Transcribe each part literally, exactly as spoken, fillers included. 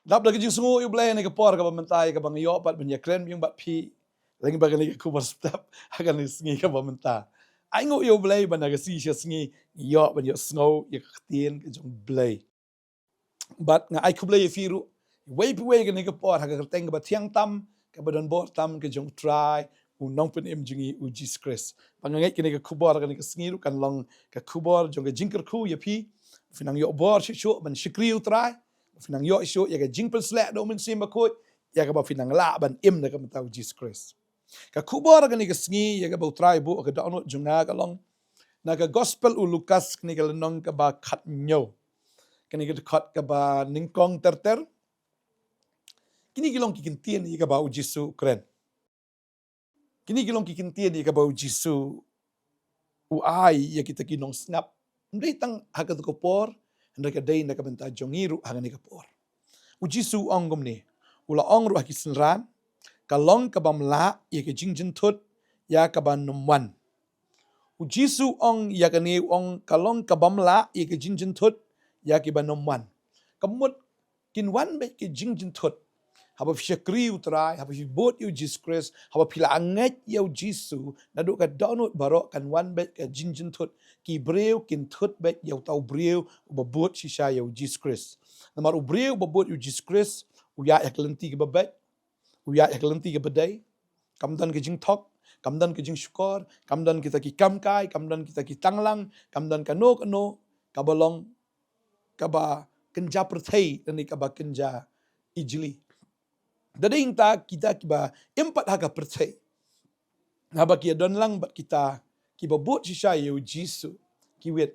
Dap da ka jingsngew ïa U Blei ha kane ka por kaba mynta, ïa kaba nga ïoh pat ban ïakren biang bad phi lyngba kane ka khubor step ha kane ka sngi kaba mynta. Ai nguh ïa U Blei ba na ka sngi sha sngi ngi ïoh ban ïohsngew ïa ka ktien ka jong U Blei. Bad nga ai khublei ïa phi ruh, iwei pa iwei ha kane ka por, ha ka kyrteng kaba thiang tam, kaba don bor tam ka jong U Trai, U Nongpynim jong ngi U Jisu Khrist. Ba nga ngeit kane ka khubor ha kane ka sngi ruh kan long ka khubor jong ka jingkyrkhu ïa phi. Phin nang ïoh bor shuh shuh ban shakri U Trai. Phin nang ïoh shuh ïa ka jingpynsleh da U Mynsiem Bakhuid, ïa kaba phin nang lah ban im na ka bynta U Jisu Khrist. Ka khubor ha kane ka sngi ïa kaba U Trai buh ha ka dohnud jong nga ka long na ka Gospel u Lukas, kane ka lynnong kaba khathynñiew, kane ka dkhot kaba nyngkong ter ter. Kine ki long ki ktien ïa kaba U Jisu u kren. Kine ki long ki ktien ïa kaba U Jisu u ai ïa kita ki nongsngap. Ym dei tang ha katu ka por, hynrei ka dei na ka bynta jong ngi ruh ha kane ka por. U Jisu u ong kumne, u la ong ruh ha ki synran, ka long kabym lah ïa ka jingjynthut ïa kaban ym wan. U Jisu u ong ïa kane, u ong ka long kabym lah ïa ka jingjynthut ïa kiban ym wan. Ka mut kin wan beit ka jingjynthut haba phi shakri U Trai, haba phi bud ïa U Jisu Khrist, haba phi la ngeit ïa U Jisu. Naduh ka dohnud baroh kan wan beit ka jingjynthut. Ki briew kin thut beit ïa uta u briew uba bud shisha ïa U Jisu Khrist. Namar u briew uba bud ïa U Jisu Khrist u ïaid ha ka lynti kaba beit, u ïaid ha ka lynti kaba dei. Kam don ka jingthok, kam don ka jingshukor, kam don kita ki kam kai, kam don kita ki tanglang, kam don kano kano kaba long kaba kynja pyrthei lane kaba kynja ijli. Da dei nangta kita kiba im pat ha ka pyrthei, haba ki ïadon lang bad kita kiba bud shisha ïa U Jisu, ki wit.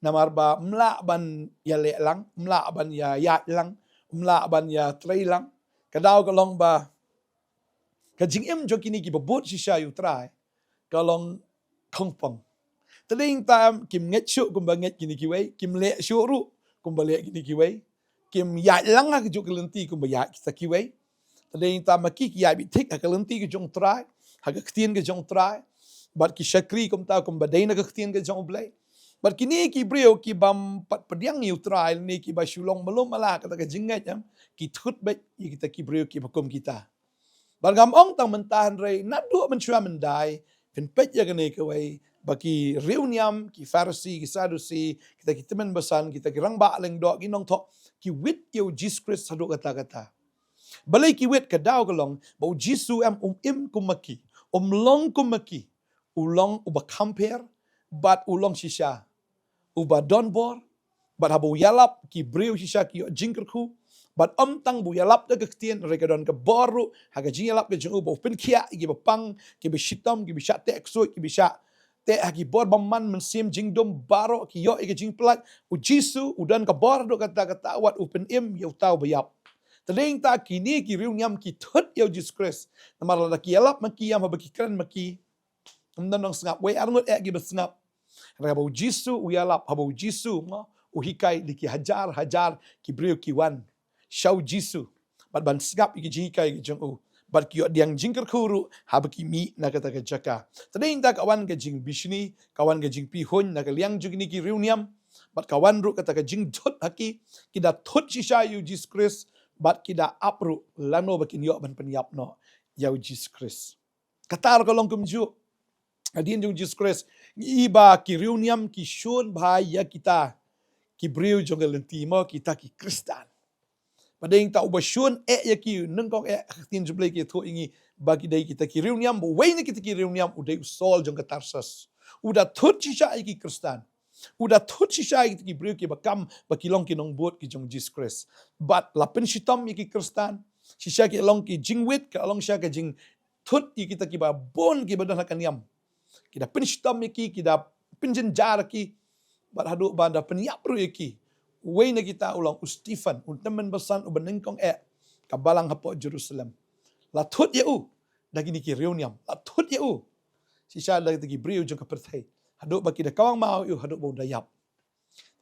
Namar ba ym lah ban ïaleh lang, ym lah ban ïa ïaid lang, ym lah ban ïatrei lang. Ka daw ka long ba ka jingim jong kine kiba bud shisha ïa U Trai ka long khongpong. Te dei nangta kim ngeit shuh kumba ngeit kine kiwei, kim leh shuh ruh kumba leh kine kiwei, kim ïaid lang ha kajuh ka lynti kumba ïaid kita kiwei. Te dei nangta ma ki ki ïaid beit thik ha ka lynti ka jong U Trai, ha ka ktien ka jong U Trai, bad ki shakri kumta kumba dei na ka ktien ka jong U Blei. Bad kine ki briew kibym pat pdiang ïa U Trai lane kiba shu long malu mala ha kata ka jingngeit, em, ki thut beit ïa kita ki briew kiba kum kita. Bad ngam ong tang mynta hynrei naduh mynshuwa myndai, phin peit ïa kane kawei ba ki riewniam, ki Pharisi, ki Sadusi, kita ki tymmen basan, kita ki rangbah lyngdoh, ki nongthoh, ki wit ïa U Jisu Khrist haduh katta katta. Balei ki wit? Ka daw ka long ba U Jisu em um im kum ma ki, um long kum ma ki. U long uba kham pher, bad u long shisha uba don bor. Bad haba u ïalap ki briew shisha ki ïoh jingkyrkhu. Bad ym tang ba u ïalap da ka ktien, hynrei ka don ka bor ruh ha ka jingïalap ka jong u ba u pynkhiah ïa kiba pang, kiba shitom, kiba shah teh ksuid, kiba shah teh ha ki bor bymman, mynsiem jingdum baroh ki ïoh ïa ka jingpyllait. U Jisu u don ka bor haduh katta katta wat u pynim ïa uta uba ïap. Te dei nangta kine ki riewniam ki thut ïa U Jisu Khrist. Namar lada ki ïalap ma ki, ïa haba ki kren ma ki, ym don nongsngap, wei ar ngut eh kiba sngap. Hynrei haba U Jisu u ïalap, haba U Jisu, mo, u hikai, da ki hajar hajar ki briew ki wan sha U Jisu bad ban sngap ïa ki jinghikai ki jong u, bad ki ïoh pdiang jingkyrkhu ruh haba ki mih na kata ka jaka. Te dei nangta ka wan ka jingbishni, ka wan ka jingpihuiñ na ka liang jong kine ki riewniam, bad ka wan ruh kata ka jingthut ha ki, ki da thut shisha ïa U Jisu Khrist, bad ki da ap ruh lano ba kin ïoh ban pynïap noh ïa U Jisu Khrist. Kata ruh ka long kumjuh hadien jong U Jisu Khrist, ngi i ba ki riewniam ki shun bha ïa kita ki briew jong ka lynti, mo, kita ki Khristan. Bad dei nangta uba shun eh ïa ki, nyngkong eh ha ka ktien jong U Blei ki ïathuh ïa ngi ba ki dei kita ki riewniam, ba uwei na kita ki riewniam u dei u Saul jong ka Tarsus. U da thut shisha ïa ki Khristan. U da thut shisha ïa kita ki briew kiba kam ba ki long ki nongbud ki jong U Jisu Khrist. Bad la pynshitom ïa ki Khristan. Shisha ki long ki jingwit, ka long shisha ka jingthut ïa kita kiba bun kiba don ha ka niam. Ki da pynshitom ïa ki, ki da pynjynjar ïa ki. Bad haduh ba da pynïap ruh ïa ki. Uwei na kita u long u Stephen, u tymmen basan uba nyngkong eh ka balang hapoh Jerusalem. La thut ïa u da kine ki riewniam. La thut ïa u shisha da kita ki briew jong ka pyrthei, haduh ba ki da kawang maw ïa u haduh ba u da ïap.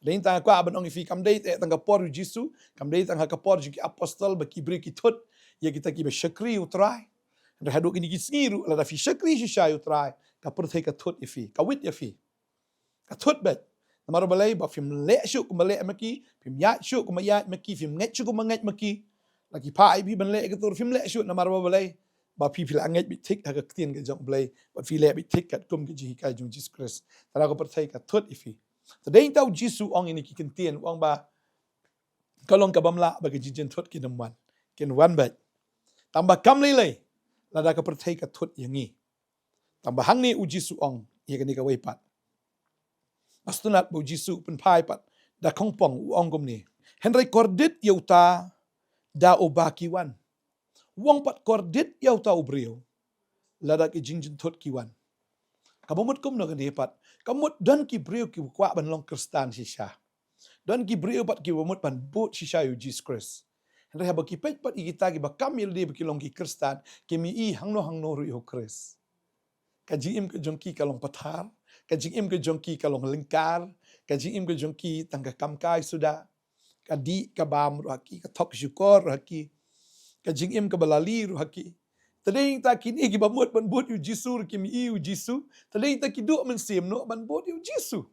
Dei nangta nga kwah ban ong ïa phi, kam dei tang ha ka por U Jisu, kam dei tang ha ka por jong ki apostol ba ki briew ki thut ïa kita kiba shakri U Trai. Hynrei haduh kine ki sngi ruh, lada phi shakri shisha ïa U Trai, ka pyrthei ka thut ïa phi, ka wit ïa phi. Ka thut beit. Namar balei? Ba phim leh shuh kumba leh ma ki, phim ïaid shuh kumba ïaid ma ki, phim ngeit shuh kumba ngeit ma ki. La ki phah ïa phi ban leh ïa kato ruh phim leh shuh, namar balei? Ba phi phi la ngeit beit thik ha ka ktien ka jong U Blei, ba phi leh beit thik katkum ka jinghikai jong U Jisu Khrist. Te da ka pyrthei ka thut ïa phi. Te dei tang U Jisu u ong ïa kine ki kyntien, u ong ba ka long ka bym lah ba ka jingjynthut kin ym wan. Kin wan beit. Tang ba kam lei lei, lada ka pyrthei ka thut ïa ngi. Tang ba hangne U Jisu u ong ïa kane kawei pat. Ba sngewtynnat ba U Jisu u pynphai pat da khongpong, u ong kumne: Hynrei kordit ïa uta da uba ki wan. U ong pat kordit ïa uta u briew lada ki jingjynthut ki wan. Kaba mut kumno kane pat? Ka mut don ki briew kiba kwah ban long Khristan shisha. Don ki briew pat kiba mut ban bud shisha ïa U Jisu Khrist. Hynrei haba ki peit pat ïa kita kiba kam ïalade ba ki long ki Khristan, kim ïohi hangno hangno ruh ïa U Khrist. Ka jingim ka jong ki ka long pathar, ka jingim ka jong ki ka long lyngkar, ka jingim ka jong ki tang ka kam kai suda. Ka dih ka bam ruh ha ki, ka thok shukor ruh ha ki, ka jingim kaba lali ruh ha ki. Te dei tang kine kiba mut ban bud ïa U Jisu ruh kim ïohi ïa U Jisu. Te dei tang ki duh mynsiem noh ban bud ïa U Jisu.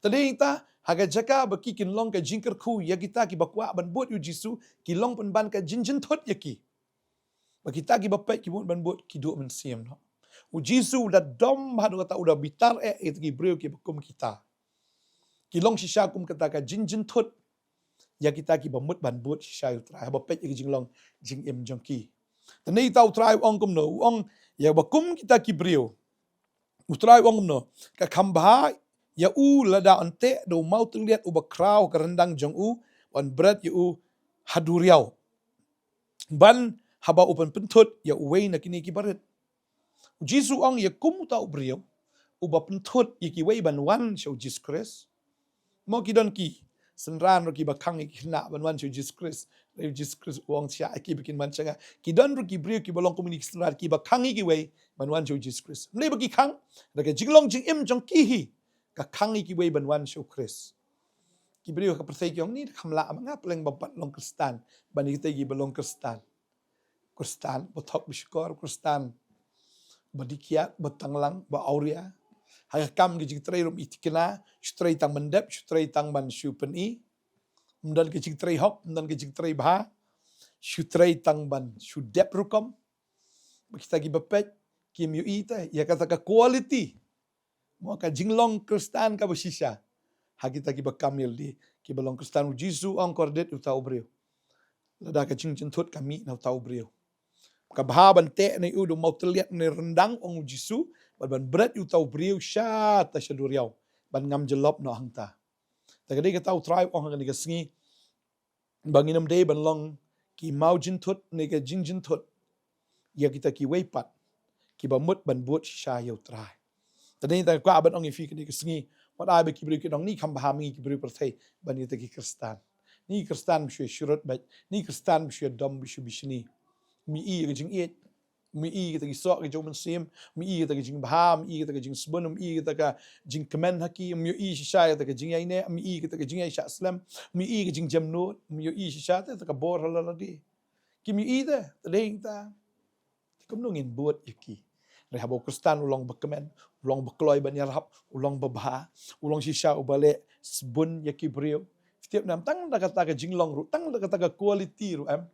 Te dei tang ha ka jaka ba ki kin long ka jingkyrkhu ïa kita kiba kwah ban bud ïa U Jisu, ki long pynban ka jingjynthut ïa ki. Ba kita kiba peit kiba mut ban bud ki duh mynsiem noh. U Jisu u da dom bha, u da kata, u da bitar eh ïa kita ki briew kiba kum kita. Ki long shisha kum kata ka jingjynthut ïa kita kiba mut ban bud shisha ïa U Trai haba peit ïa ka jinglong jingim jong ki. Te nangta U Trai u ong kumno? U ong ïa ba kum kita ki briew. U Trai u ong kumno? Ka kham bha ïa u lada yn teh da u mawtylliat uba khraw ha ka ryndang jong u, ban bret ïa u ha duriaw, ban haba u pynthut ïa uwei na kine kiba rit. U Jisu u ong ïa kum uta u briew uba pynthut ïa kiwei ban wan sha U Jisu Khrist. Mo, ki don ki synran ruh kiba khang ïa ki khynnah ban wan sha U Jisu Khrist. Hynrei U Jisu Khrist u ong shisha ïa ki ba kin wan sha nga. Ki don ruh ki briew kiba long kum kine ki synran kiba khang ïa kiwei ban wan sha U Jisu Khrist. Balei ba ki khang? Da ka jinglong jingim jong ki hi ka khang ïa kiwei ban wan sha U Khrist. Ki briew ha ka pyrthei ki ong, ni da kham lah ma nga pleng ba pat long Khristan ban ïa kita kiba long Khristan. Khristan ba thok ba shukor, Khristan ba dih kiad, ba tanglang, ba awria. Ha ka kam ka jingtrei ruh ym i thikna, shu trei tang ban dep, shu trei tang ban shu pyni. Ym don ka jingtrei hok, ym don ka jingtrei bha, shu trei tang ban shu dep rukom. Ba kita kiba peit kim ïohi te ïa kata ka quality, mo, ka jinglong Khristan kaba shisha ha kita kiba kam ïalade, kiba long Khristan. U Jisu u ong kordit uta u briew lada ka jingjynthut ka mih na uta u briew. Ka bha ban teh na u da u mawtylliat na ryndang, ong U Jisu, bad ban bret uta u briew sha ta sha duriaw ban ngam jyllop noh hangta. Te ka dei kata U Trai u ong ha kane ka sngi ba ngin ym dei ban long ki mawjynthut ne ka jingjynthut ïa kita kiwei pat kiba mut ban bud shisha ïa U Trai. Te dei tang kwah ban ong ïa phi kane ka sngi, wat ai ba ki briew kin ong, ni kham bha ma ngi ki briew pyrthei ban ïa kita ki Khristan. Ni Khristan ba shu ïa shu rut beit, ni Khristan ba shu ïa dom, ba shu bishni. Ym ïohi ïa ka jingïeit, ym ïohi ïa kita ki soh ki jong u mynsiem, ym ïohi ïa kita ki jingbha, ym ïohi ïa kita ki jingsbun, ym ïohi ïa kita ki jingkmen ha ki, ym ïohi shisha ïa kita ki jingïaineh, ym ïohi ïa kita ki jingïaishah slem, ym ïohi ïa ki jingjemnud, ym ïohi shisha ïa kita ki bor ha la lade. Kim ïohi te, te dei tang kumno ngin bud ïa ki. Hynrei haba u Khristan u long ba kmen, u long ba kloi ban ïarap, u long ba bha, u long shisha uba leh sbun ïa ki briew. Phi tip ne em, tang da kata ka jinglong ruh, tang da kata ka quality ruh em,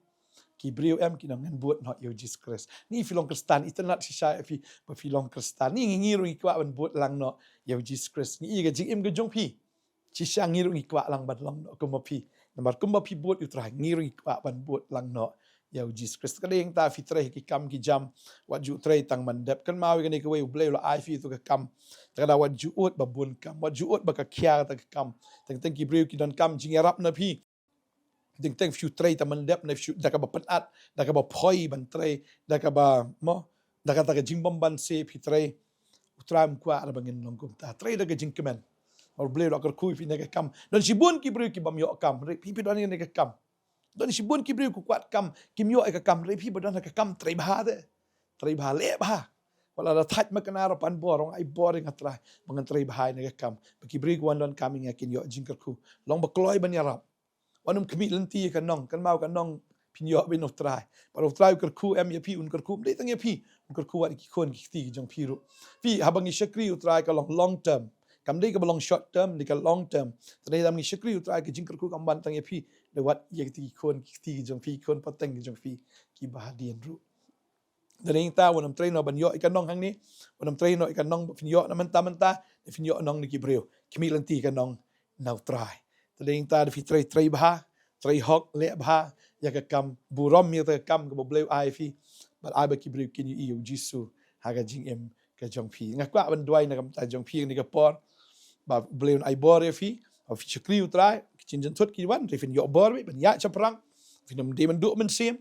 ki briew em kin ong, ngan bud noh ïa U Jisu Khrist. Ni phi long Khristan, itynnad shisha ïa phi ba phi long Khristan. Ni ngi ruh ngi kwah ban bud lang noh ïa U Jisu Khrist. Ngi ïohi ïa ka jingim ka jong phi. Shisha ngi ruh ngi kwah lang ban long noh kum ma phi. Namar kumba phi bud ïa U Trai, ngi ruh ngi kwah ban bud lang noh ïa U Jisu Khrist. Ka dei tang phi trei ha ki kam ki jam, wat ju trei tang ban dep. Kynmaw ïa kane kawei, U Blei u la ai phi ïa tu ka kam. Te ka da wat ju ud ba bun kam, wat ju ud ba ka khia kata ka kam. Teng teng ki briew ki donkam jingïarap na phi. Teng teng phi shu trei tang ban dep, ne phi shu da kaba pynat, da kaba phoi ban trei, da kaba, mo, da kata ka jingbymbanse phi trei. U Trai um kwah ba ngin long kumta. Trei da ka jingkmen. U Blei u la kyrkhu ïa phi na ka kam. Don shibun ki briew ki bym ïoh kam, hynrei phi, phi don ïa ka kam. Don shibun ki briew ki kwah kam, kim ïoh ïa ka kam, hynrei phi ba don ha ka kam, trei bha te. Trei bha, leh bha. Wat la da thait makna ruh pan bor, ong, ai bor ïa nga Trai ba ngan trei bha ïa kane ka kam, ba ki briew ki wan donkam ïa nga kin ïoh jingkyrkhu. Long ba kloi ban ïarap. Wat nym khmih lynti ïa ka nong, kynmaw ka nong phin ïoh beit na U Trai. Bad U Trai u kyrkhu em ïa phi, un kyrkhu ym dei tang ïa phi, un kyrkhu wat ïa ki khun ki kti ki jong phi ruh. Phi, haba ngi shakri U Trai ka long long term. Kam dei kaba long short term, dei ka long term. Te dei tam ngi shakri u Trai ka jingkyrkhu kam ban tang ïa phi, da wat ïa kiti ki khun, kiti ki jong phi, khun pateng ki jong phi, kiba hadien ruh. Te dei ta, wat nym trei noh ban ïoh ïa ka nong hangne, wat nym trei noh ïa ka nong ba phin ïoh na mynta mynta, da phin ïoh nong na ki briew. Khmih lynti ïa ka nong na u Trai. Te dei ta, da phi trei, trei bha, trei hok, leh bha ïa ka kam, burom ïa ka kam kaba U Blei u ai phi. Bad ai ba ki briew kin ïohi ïa u Jisu ha ka jingim ka jong phi. Nga kwah ban duwai na ka bynta jong phi ha kane ka por, ba U Blei un ai bor ïa phi, ba phi shakri u Trai, ki jingthut ki wan, te phin ïoh bor, ban ïaid shaphrang, phin ym dei ban duh mynsiem.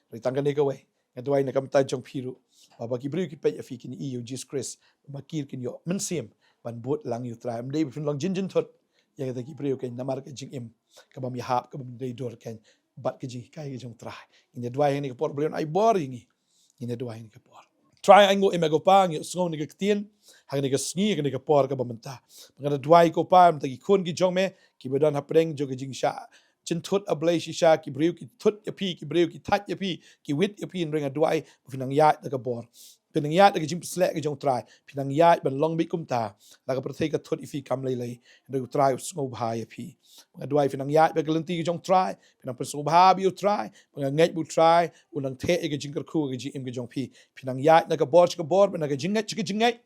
Te tang kane kawei, nga duwai na ka bynta jong phi ruh, ba, ba ki briew ki peit ïa phi kin ïohi ïa u Jisu Khrist, ba ki kin ïoh mynsiem ban bud lang ïa u Trai. Ym dei ba phin long jingthut ïa kita ki briew, kane namar ka jingim kabym ïahap, kabym dei dur, kane bad ka jinghikai ka jong u Trai. Ngin ïa duwai ha kane ka por, U Blei un ai bor ïa ngi. Ngin ïa duwai ha kane ka por. Trai, ai nguh ïa me ko Pa, ngi ïohsngew na ka ktien ha kane ka sngi, ha kane ka por kaba mynta. Nga da duwai ko Pa, mynta ki khun ki jong me kiba don hapdeng jong ka jingshah jingthut, A Blei, shisha ki briew ki thut ïa phi, ki briew ki thait ïa phi, ki wit ïa phi, hynrei nga duwai ba phin nang ïaid da ka bor, phin nang ïaid da ka jingpynshlur ka jong u Trai, phin nang ïaid ban long beit kumta. La ka pyrthei ka thut ïa phi kam lei lei, hynrei u Trai u sngewbha ïa phi. Nga duwai phin nang ïaid bad ka lynti ka jong u Trai, phin nang pynsngewbha bad u Trai, ba nga ngeit ba u Trai un nang theh ïa ka jingkyrkhu, ka jingim ka jong phi. Phin nang ïaid na ka bor sha ka bor, na ka jingngeit sha ka jingngeit,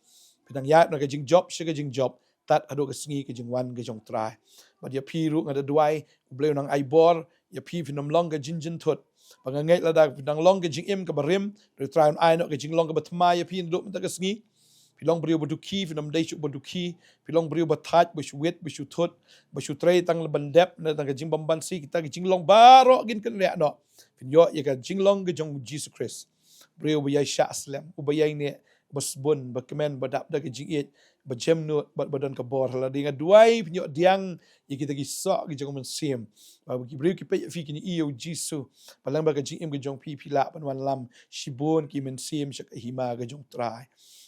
phin nang ïaid na ka jingjop sha ka jingjop, tad haduh ka sngi ka jingwan ka jong u Trai. Bad ïa phi ruh nga da duwai, U Blei un nang ai bor ïa phi, phin ym long ka jingjynthut. Ba nga ngeit lada phin nang long ka jingim kaba rim, hynrei u Trai un ai noh ka jinglong kaba thymmai ïa phi naduh mynta ka sngi. Phi long briew ba dukhi, phin ym dei shuh ba dukhi. Phi long briew ba thait, ba shu wit, ba shu thut, ba shu trei tang ban dep na tang ka jingbymbansi, kita ki jinglong baroh kin kynriah noh. Phin ïoh ïa ka jinglong ka jong u Jisu Khrist. Briew ba ïai shah slem, uba ïai neh, ba sbun, ba kmen, ba dap da ka jingïeit, ba jemnud, bad ba don ka bor. Lada nga duwai, phin ïoh pdiang ïa kita ki soh ki jong u Mynsiem. Ba ki briew ki peit ïa phi kin ïohi ïa u Jisu. Ba lyngba ka jingim ka jong phi, phi lah ban wanlam shibun ki mynsiem sha ka hima ka jong u Trai.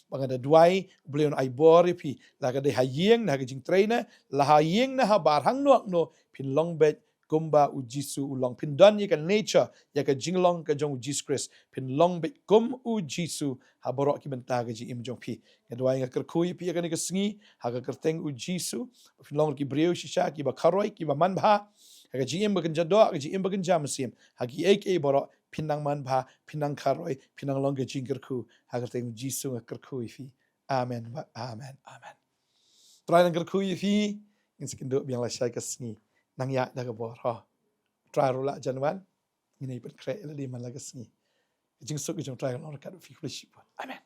Ba nga da duwai, U Blei un ai bor ïa phi, la ka dei ha ïing, na ka jingtrei, na la ha ïing, na habar, hangno hangno, phin long beit kumba u Jisu u long. Phin don ïa ka nature, ïa ka jinglong ka jong u Jisu Khrist. Phin long beit kum u Jisu ha baroh ki bynta ka jingim jong phi. Nga duwai, nga kyrkhu ïa phi ha kane ka sngi, ha ka kyrteng u Jisu. Phin long ki briew shisha kiba kharoi, kiba manbha ha ka jingim ba kynja doh, ha ka jingim ba kynja mynsiem. Ha kiei kiei baroh, phin nang manbha, phin nang kharoi, phin nang long ka jingkyrkhu. Ha ka kyrteng u Jisu nga kyrkhu ïa phi. Amen. Amen. Amen. Trai nang kyrkhu ïa phi. Ngin sa ïakynduh biang lashai ka sngi. Nang ïaid da ka bor, ho. Trai ruh la jan wan. Ngin ïa pynkhreh ïa lade man la ka sngi. Ka jingsuk ka jong u Trai kan long ryngkat bad phi, khublei shibun. Amen.